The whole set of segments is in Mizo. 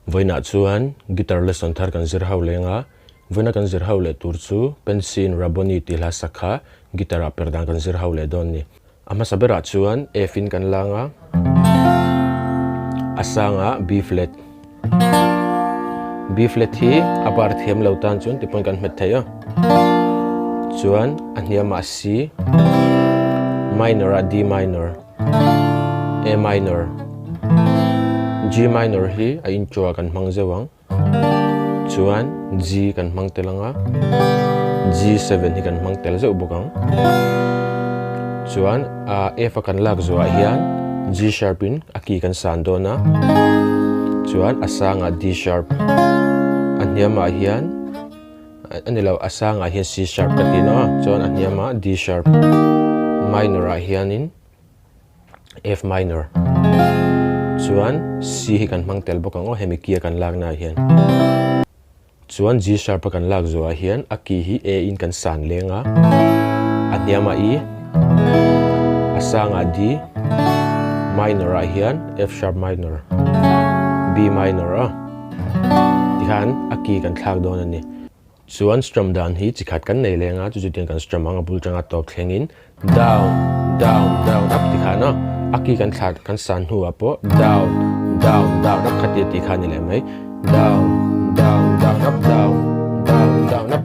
Vawiinah chuan guitar lesson thar kan zir ho leng a, vawiina kan zir ho leh tur chu Pensi in Rabboni tih hla sak kha guitar ah per dan kan zir ho leh dawn a ni. A hmasa berah chuan F in kan lang a, a sangah B flat. B flat hi a bar thiam lo tan chuan tipawn kan hmet thei a, chuan a hniamah C minor ah D minor. A minor, G minor hi a intro ah kan hmang zeuh ang. Chuan G kan hmang tel ang a, G7 hi kan hmang tel zeuh bawk ang. Chuan a F a kan lak zawhah hian G sharp in a key kan san dawn a, chuan a sangah D sharp, a hniamah hian A ni lo, a sangah hian C sharp ka ti no a, chuan a hniamah D sharp, minor ah hianin F minor, chuan C hi kan hmang tel bawk ang aw hemi key a kan lakna ah hian. Chuan G sharp a kan lak zawh ah hian a key hi A in kan san leng a, a hniamah E, a sangah D, minor ah hian F sharp minor, B minor a. Tikhan a key kan thlak dawn a ni. Chuan strum dan hi chi khat kan nei leng a, chu chu tiang kan strum ang a bul tanga tawp thlengin down, down, down up tikhan a, a key kan thlak kan san hnuah pawh down, down, down up kha tia tih kha a ni leh mai. Down, down, down up, down, down, down up.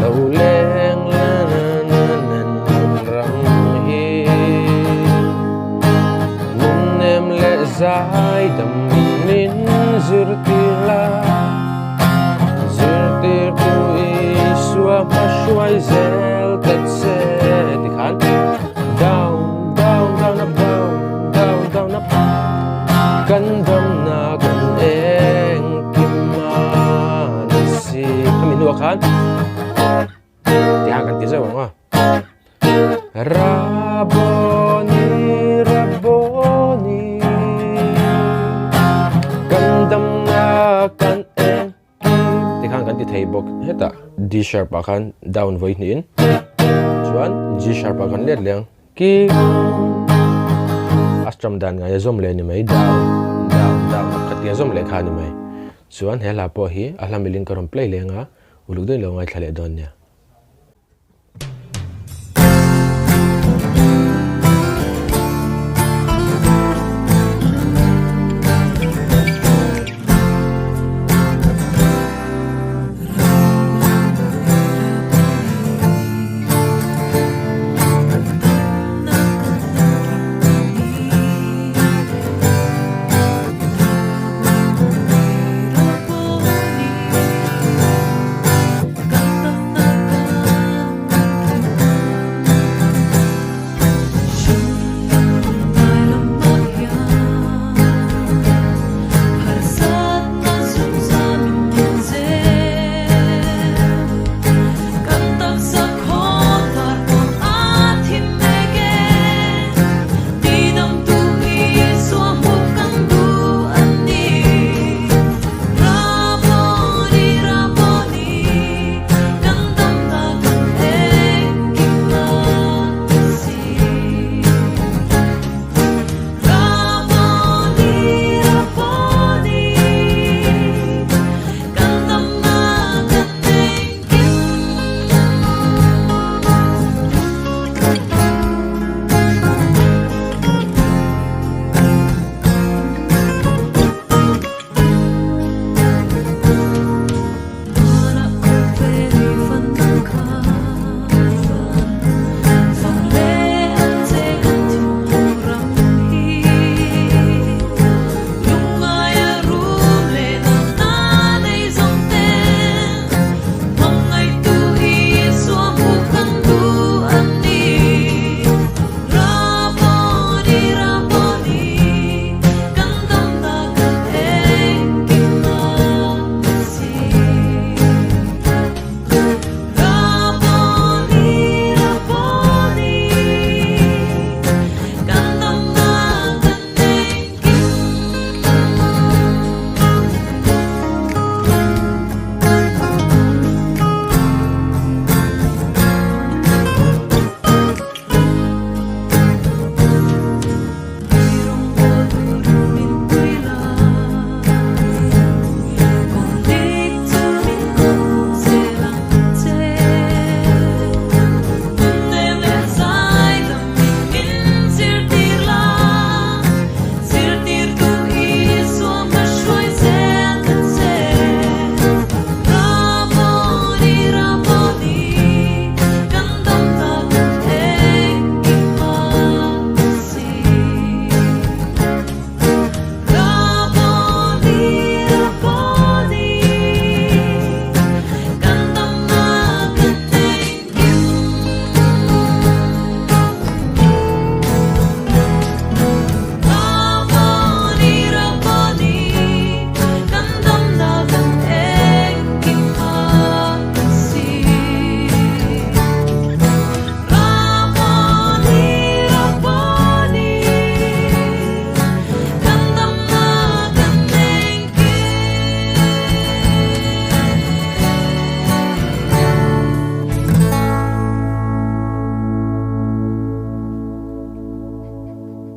Lo leng la na na na na ram hi. Nunnem leh zaidam min zirtir la, zirtir tu Isua hma hruai zel ta che tikhan down down down up down down down up kan damna kan engkim a ni si khami hnuah khan Tiang kan ti zeuh ang a. Rabboni, Rabboni, kan damna kan eng ti khan kan ti thei bawk. Hetah D sharp ah khan down vawi hnihin chuan G sharp ah kan let leh ang. Ki a strum dan ngai a zawm leh a ni mai. Down, down, down a khat tia zawm leh kha a ni mai. Chuan he hla pawh hi a hla milin ka rawn play leng a, uluk deuhin lo ngaithla leh dawn nia.